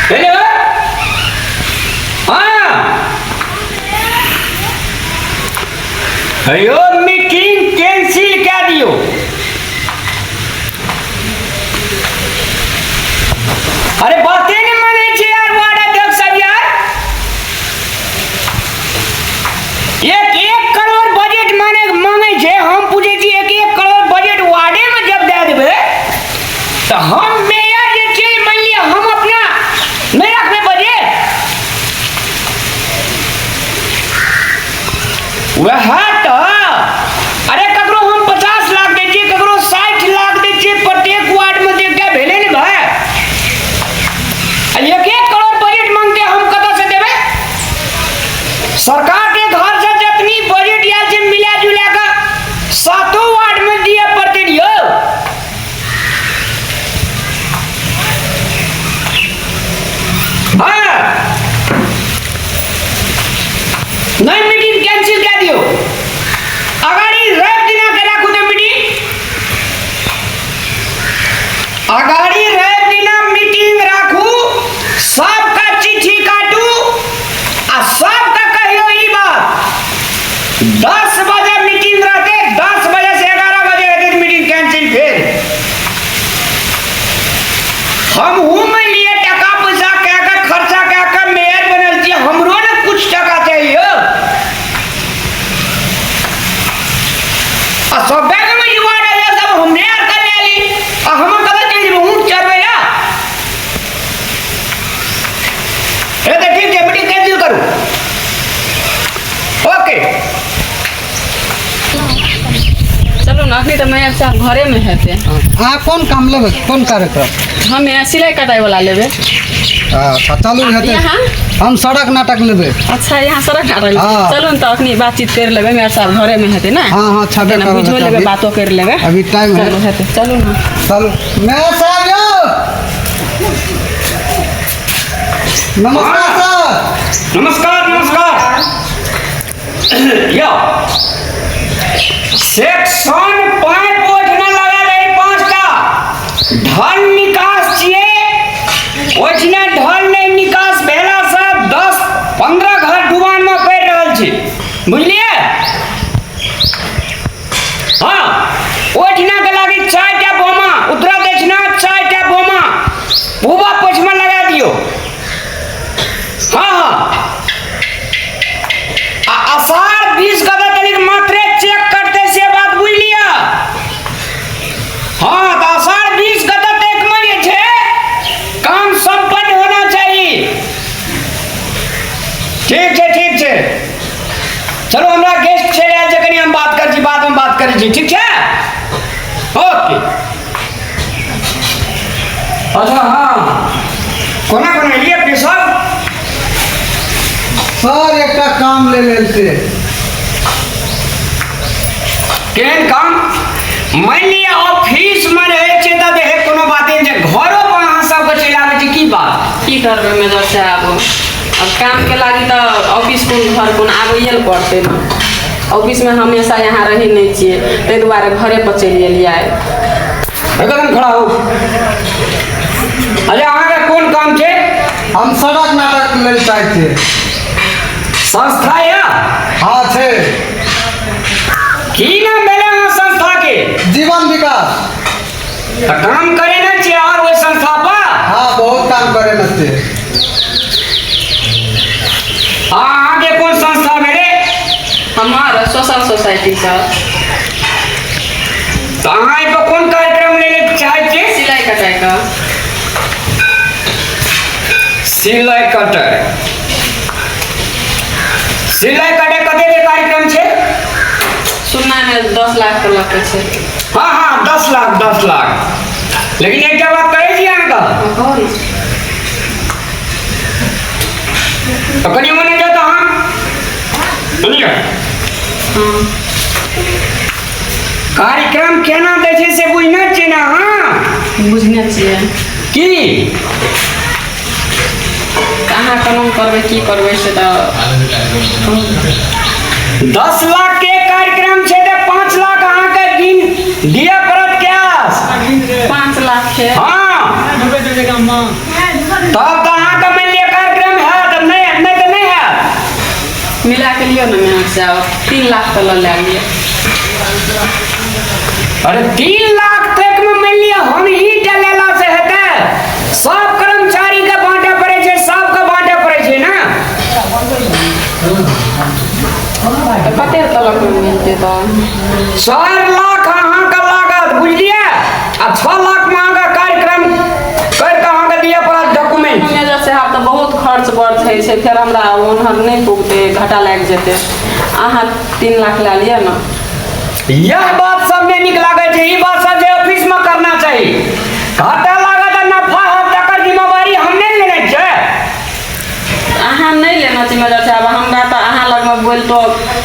Hello हाँ हेयो meeting cancel कए दियौ अरे बाते नहि मानै छै यार वार्ड अध्यक्ष सब यार एक एक करोड़ बजट माने मांगे छै हम पूछै छी एक एक करोड़ बजट वार्डे में जब दए देबै तऽ हम मेयर जे छै मानि लिअ हम अपना नहि रखबै बजट वएह तऽ अरे ककरो हम 50 लाख दै छियै ककरो 60 लाख दै छियै प्रत्येक वार्डमे तऽ एकटा भेलै ने भाय आ एक एक करोड़ बजट मांगते हम कतऽ से देबै सरकार के घर से जतनी बजट आयल छै मिला जुला कऽ सातो वार्ड में दिए पड़ते यौ हाँ नहीं मीटिंग कैंसिल कर दियो अगाड़ी रवि दिना के राखू तो मीटिंग अगाड़ी रवि दिना मीटिंग राखू सबका चिट्ठी काटू आ सबका कहियो ई बात 10 बजे मीटिंग रहते 10 बजे से 11 बजे रहते मीटिंग कैंसिल फिर हम हूँ मान लिए टका पैसा कए के खर्चा कए के मेयर बनल छी हमरो ने कुछ टका चाहिए आ सब बैंक में युवा रहे सब हमरे आर कर लेली आ हम कतऽ चलि जेबै ऊँट चढ़बै ला हे तऽ ठीक छै मीटिंग कैंसिल करू ओके चलू ने अखनी तऽ मेयर साहब घरेमे हेतै अहाँ कोन काम लेबै कोन कार्यक्रम हम यहाँ सिलाइ कटाइ वाला लेबै अच्छा चलू हेतै यहाँ हम सड़क नाटक लेबै अच्छा यहाँ सड़क नाटक हाँ। चलू ने तऽ अखनी बातचीत करि लेबै मेयर साहब घरेमे हेतै ने हाँ हाँ छबे तेना करब बुझो लेबै अभी। बातो करि लेबै अभी टाइम है चलू हेतै चलू ने चलू मेयर साहब यौ नमस्कार सर नमस्कार नमस्कार यौ सेक्शन पाइप ओहिठिना लगा दे पाँचटा ढल निकास छियै ओहिठिना ढल नहि निकास भेलासँ 10-15 घर डुबानमे पड़ि रहल छै बुझलियै हाँ ओहिठिना के लागी 4टा बोमा उत्तरा दक्षिणा 4टा बोमा पूबा पछिमा लगा दियौ हाँ हाँ आ आषाढ़ 20 गदा तनिक मात्रे चेक करते से बात बुझ लिया हाँ तो आषाढ़ 20 गदा तक में जे छै काम संपन्न होना चाहिए ठीक छै ठीक छै चलो हमरा गेस्ट चलि आयल छै कनि हम बात करै छी बादमे बात करै छी ठीक छै ओके अच्छा हाँ कोना कोना एलियै अपने सब सर एकटा काम ले लेल छै केहन काम मानि लिअ ऑफिस मे रहै छै तऽ देहे कोनो बाते नहि छै घरो पर अहाँ सबके चलि आबै छै की बात की करबै मेजर साहब अब कामके लागी तऽ ऑफिस कोन घर कोन आबैए ने पड़तै ने ऑफिसमे हमेशा यहाँ रहै नहि छियै ताहि दुआरे घरे पर चलि एलियै एकदम खड़ा हो अच्छा अहाँके कोन काम छै हम सड़क नाटक लेल चाहै छियै संस्था यऽ हाँ छै की नाम भेलै अहाँ संस्था के जीवन विकास तऽ काम करे ने छियै और ओहि संस्था पर हाँ बहुत काम करे ने छियै आ अहाँके कोन संस्था भेलै हमर सोशल सोसाइटी सर तऽ अहाँ एहिपर कोन कार्यक्रम लै लए चाहै छियै सिलाइ कटाइ के सिलाइ कटाइ सिलाइ कटाइ कते के कार्यक्रम छै सुननामे 10 लाख के लऽ के छै हाँ हाँ 10 लाख 10 लाख लेकिन एकटा बात कहै छी अहाँके कहू ने। तऽ कनि मने जाउ तऽ अहाँ बुझलियै कार्यक्रम केना दै छै से बुझने छियै ने अहाँ बुझने छियै की तऽ अहाँ केना करबै की करबै से तऽ 10 लाख के कार्यक्रम छै तऽ 5 लाख अहाँके दिन दिअ पड़त कैश 5 लाख छै हाँ तब तऽ अहाँके मिला के लियौ ने मेहनत साहब, 3 लाख तऽ लऽ लए लिअ। अरे, 3 लाख तक में मान लिया हम ही लेला से हेतै? सब कर्मचारी के बांटे पड़े छै, सबके बांटे पड़े छै ने। तऽ कते तलक मे मिलतै तऽ? 4 लाख अहाँके लागत, बुझलियै? आ 6 लाख में अहाँके कार्यक्रम करके अहाँके दिअ पड़त डॉक्यूमेंट। मैनेजर साहब, तऽ बहुत खर्च बर्च होइ छै, फेर हमरा ओनहर नहि पुगतै, घाटा लागि जेतै। अहाँ 3 लाख लए लिअ ने। यह बात सब नहि नीक लागै छै। ई बात सब जे ऑफिस में करना चाही। घाटा लागत आ नफा होत, तकर जिम्मेवारी हम नहि लेने छै। अहाँ नहि लेना छै मैनेजर साहब, हमरा तऽ अहाँ लगमे बोलतो।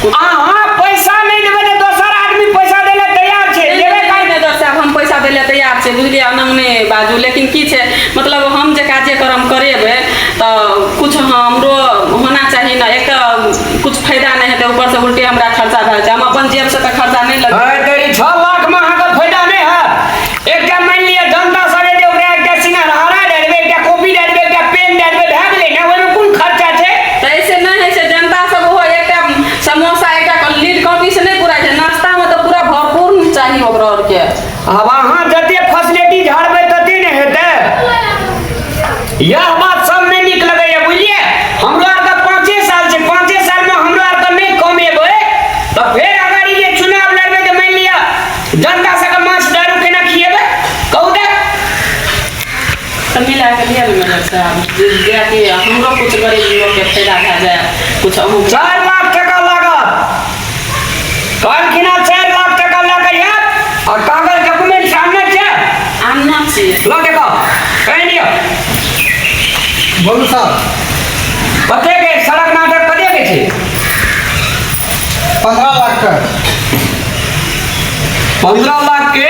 अहाँ पैसा नहि देबै तऽ दोसर आदमी पैसा दै लए तैयार छै, देबै काहे? मैनेजर साहब, हम पैसा दै लए तैयार छै, बुझलियै? एना नहि बाजू, लेकिन की छै, मतलब हम जे कार्यक्रम करेबै तऽ कुछ हमरो होना चाही ने। एक तऽ कुछ फायदा नहि हेतै, ऊपरसँ उल्टे हमरा खर्चा भए जाइ। हम अपन जेबसँ तऽ खर्चा नहि लगबै। अरे तेरी, 6 लाख में अहाँके फायदा नहि हैत। एकटा मानि लिअ जनता सब एतै, ओकरा एकटा सिंगारहारा दए देबै, एकटा कॉपी दए देबै, एकटा पेन दए देबै, भए गेलै ने। ओहिमे कोन खर्चा छै? तऽ ऐसे नहि होइ छै। जनता सब ओहो एकटा समोसा, एकटा लीड कॉपी से नहि पूरा छै। नाश्तामे तऽ पूरा भरपूर चाही ओकरो आरके। आब अहाँ जते फैसिलिटी झाड़बै तते ने हेतै। यह बात सब नहि नीक लगैया, बुझलियै? हमरो आरके 5 साल छै। 5 सालमे हमरो आरके नहि कमेबै तऽ फेर अगर ई जे चुनाव लड़बै तऽ मानि लिअ जनता सबके माछ दारू केना खिएबै, कहू तऽ? तऽ मिला के लिअ ने मैनेजर साहब, जे कि हमरो कुछ गरीब लोकके फायदा भए जाए कुछ अहूँ। 4 लाख टका लागत। कहलखिन हँ, 4 लाख टका लए कऽ आयब और कागज डॉक्यूमेंट सामने छै। आनना छियै। लऽ देखो, कहि दियौ। बोलू सर। कते के सड़क नाटक, कते के छै? 15 लाख के। 15 लाख के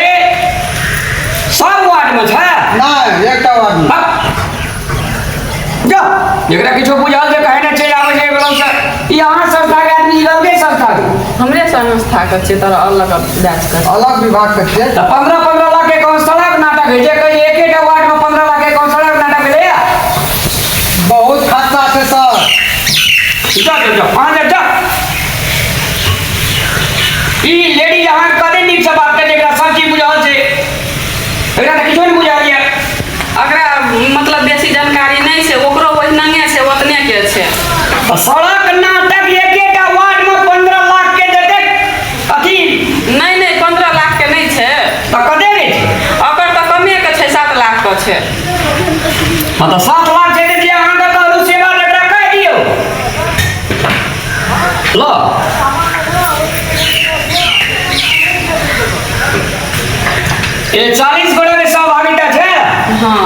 सब वार्ड में छै? नहि, एकटा वार्ड में। हक। जा, जेकरा किछो बुझल छै, कहे ने चलि आबै छै बगल से। ई अहाँ संस्था के आदमी, ई अलगे संस्था के? हमरे संस्था के छियै, तोरा अलग बैच के। अलग विभाग के छियै। तऽ 15-15 लाख के कोन सड़क नाटक होइ छै? कहीं एकेटा वार्ड में 15 लाख के कोन सड़क नाटक भेलैया? बहुत खर्चा छै सर। जा जा जा, अहाँ जा जा। ई लेडीज अहाँ कते नीक से बात करै छै, एकरा सब चीज बुझल छै। एकरा तऽ किछो नहि बुझल यऽ। ओकरा मतलब बेसी जानकारी नहि छै, ओकरो ओहिनंगे छै, ओतने के छै। तऽ सड़क नाटक एकेटा वार्ड में 15 लाख के देतै अथी? नहि नहि, 15 लाख के नहि छै। तऽ कते के छै? ओकर तऽ कमे के छै, 7 लाख के छै। हाँ, तऽ 7 लाख छै तऽ जे अहाँके कहलहुँ से बात एकरा कहि दियौ। ल, ए 40 गोटे के सहभागिता छै? हँ।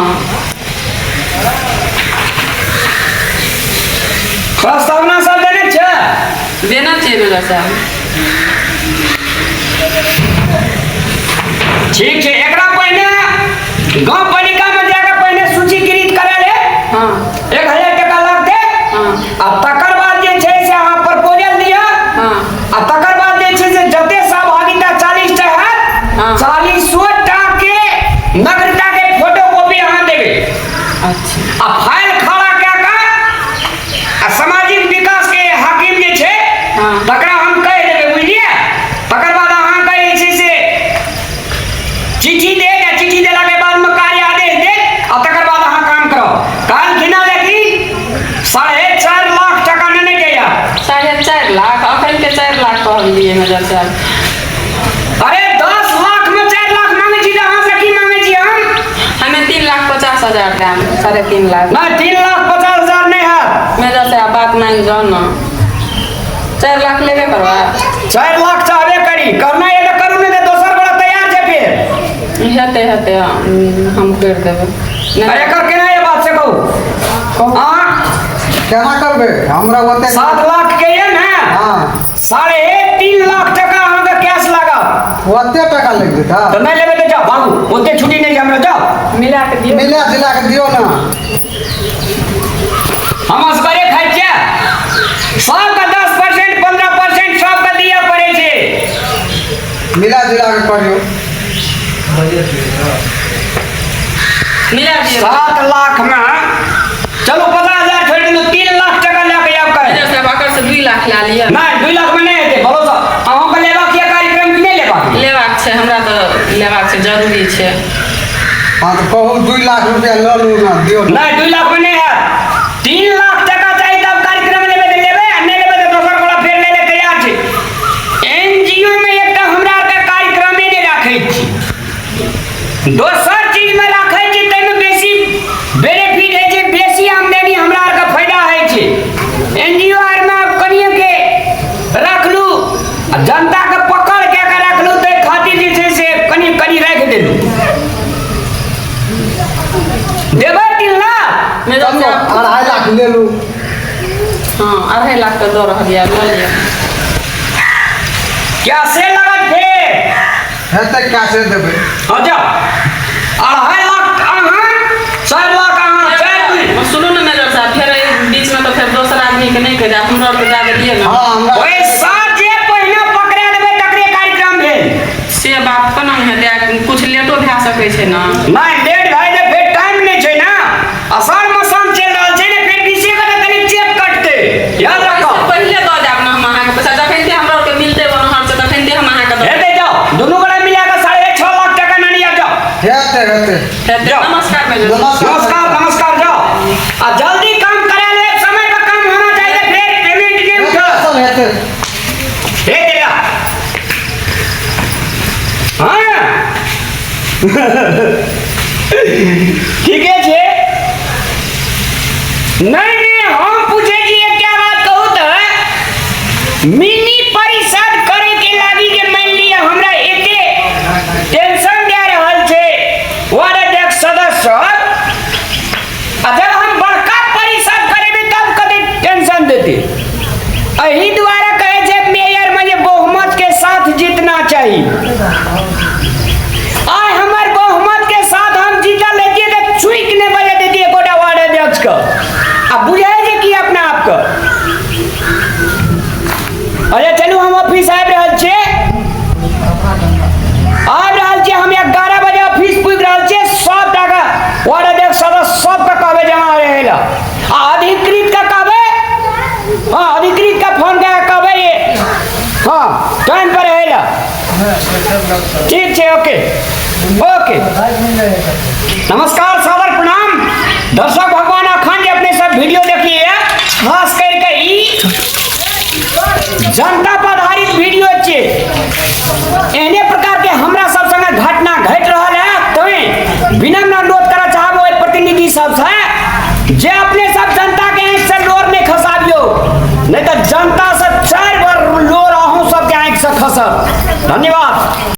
प्रस्तावना सब देने छै? देना छियै मैनेजर साहब। ठीक छै। एकरा पहिने गाँव पालिका में जाके पहिने सूचीकृत करा ले। 1000 टका लगतै। आ तकर बाद जे छै से अहाँ प्रपोजल दिअ। आ तकर बाद जे छै से जते सहभागिता 40 टा हैत, 40टा के नगरता के फोटो कॉपी अहाँ देबै। आ फाइल खड़ा कए कऽ आ सामाजिक विकास के हाकिम जे छै, तकरा हम कहि देबै, बुझलियै? तकर बाद अहाँके जे छै से चिट्ठी दे आ चिट्ठी देला के बाद में कार्य आदेश दे आ तकर बाद अहाँ काम करो। कहलखिन हँ, लेकिन 4.5 लाख टका नहि गया। 4.5 लाख? अखन के 4 लाख कहलियै मैनेजर साहब। अरे, 10 लाख में 4 लाख मांगे छी तऽ अहाँ से की मांगे छी हम? हमे 3 लाख 50 हजार देम, 3.5 लाख। ना, 3 लाख 50 हजार नहीं है। मैनेजर साहब, बात मानि जाउ ने, 4 लाख लेबे करबै। 4 लाख चाहबे करी। करना है तऽ करू, नहीं तऽ दोसर बड़ा तैयार छै फिर। हेतै हेतै, हम करि देबै। अरे, नहि। एकर केना ये बात से कहू अहाँ। केना करबै? हमरा ओते 7 लाख के ये ने? हँ। 3.5 लाख टका अहाँके कैश लागत। ओते टका लागि जेतै? तऽ नहि लेबै तऽ जाउ, भागू। ओते छुट्टी नहि छै हमरा, जाउ। मिला के दियौ। मिला जुला के दियौ ने। हम असगरे खाइ छियै? सबके 10%, 15% सबके दिअ पड़ै छै। मिला जुला के करियौ। मिला दियौ। 7 लाख में चलू 50 हजार छोड़ि देलहुँ, 3 लाख टका लए कऽ आयब काल्हि। मैनेजर साहब, अकर से 2 लाख लए हाँ तऽ कहू 2 लाख रुपया लऽ लू ने, दियौ ने। नहीं, 2 लाख में नहीं है, 3 लाख टका चाहिए तब कार्यक्रम लेबे तऽ लेबे आ नहीं लेबे तऽ दोसर गोला फेर ले ले तैयार छी। एनजीओ में एकटा हमरा आरके कार्यक्रमे नहि राखै छी, दोसर चीज में राखै छी, ताहिमे बेसी बेनिफिट होइ छै, बेसी आमदनी हमरा आरके फायदा होइ छै। एनजीओ आरमे आब कनिएके राखलू आ जनताके पकड़ के के राखलू, ताहि खातिर जे छै से कनि कनि राखि देलू। देबै 3 लाख? मेजर चलू, साहब। 2.5 लाख ले लू। हँ, 2.5 लाख तऽ दऽ रहल यऽ, लऽ लिअ। कैसे लगत फेर? हेतै, कैसे देबै। अच्छा, 2.5 लाख अहाँ, 4 लाख अहाँ, चारि दुई। सुनू ने मेजर साहब, फेर एहि बीचमे तऽ फेर दोसर आदमीके नहि कहि देब, हमरा आरके दए देलियै ने। हँ, हमरा पैसा जे पहिने पकड़ा देबै तकरे कार्यक्रम भेल। से बात कोना हेतै? कुछ लेटो भए सकै छै ने। नहि, लेट भए जाए फेर टाइम नहि छै ने, आषाढ़ मौसम चलि रहल छै ने, फेर बीसे के तऽ कनि चेक कटतै, याद पैसा राखब। पहिले दऽ देब ने हम अहाँके पैसा, जखन हमरा आरके मिलतै बनहर से तखन हम अहाँके दऽ हेतै, जाओ, दुनू गोटा मिला कऽ 6.5 लाख टका नानी आब जाओ। हेतै, हेतै। देब। जाओ। नमस्कार मेजर साहब। नमस्कार। नमस्कार, नमस्कार, जाओ आ जल्दी काम करा ले, समय पर काम होना चाहिए, फिर पेमेंट नहीं उठा। सब हेतै। हे देला। हाँ, ठीके छै। नहीं नहीं, हम पूछे छी क्या बात कहू तऽ मिनी परिषद करे के लागी जे मान लिअ हमरा एते टेंशन दे रहल छै वार्ड अध्यक्ष सदस्य सब, आ जब हम बड़का परिषद करेबै तब कते टेंशन देते। एही दुआरे कहै छै मेयर में जे बहुमत के साथ जीतना चाही। आइ हमर बहुमत के साथ हम जीतल रहितियै तऽ चुइक नहि बजे देतियै एकोटा वार्ड अध्यक्ष के। आ बुझै छै कि अपना आपके। अरे चलू, हम ऑफिस आबि रहल छियै, आबि रहल छियै। हम 11 बजे ऑफिस पुगि रहल छियै। सब टाका वार्ड अध्यक्ष सदस्य सबके कहबै जमा रहै लए आ अधिकृत के कहबै, हाँ, अधिकृत के फोन कए के कहबै ये, हाँ, टाइम पर रहै लए। ठीक छै, ओके ओके। नमस्कार, सादर प्रणाम। दर्शक भगवान, अखन जे अपने सब वीडियो देखलिए, खास करके ई जनता पर आधारित वीडियो छै। एहने प्रकार के हमरा सब संगे घटना घटि रहल है, तैं विनम्र अनुरोध करऽ चाहब ओहि प्रतिनिधि सबसे जे अपने सब जनता के आँखि से लोर नहि खसाबियौ, नहि तऽ जनता से चारि बार लोर अहूँ सबके आँखि से खसत। धन्यवाद।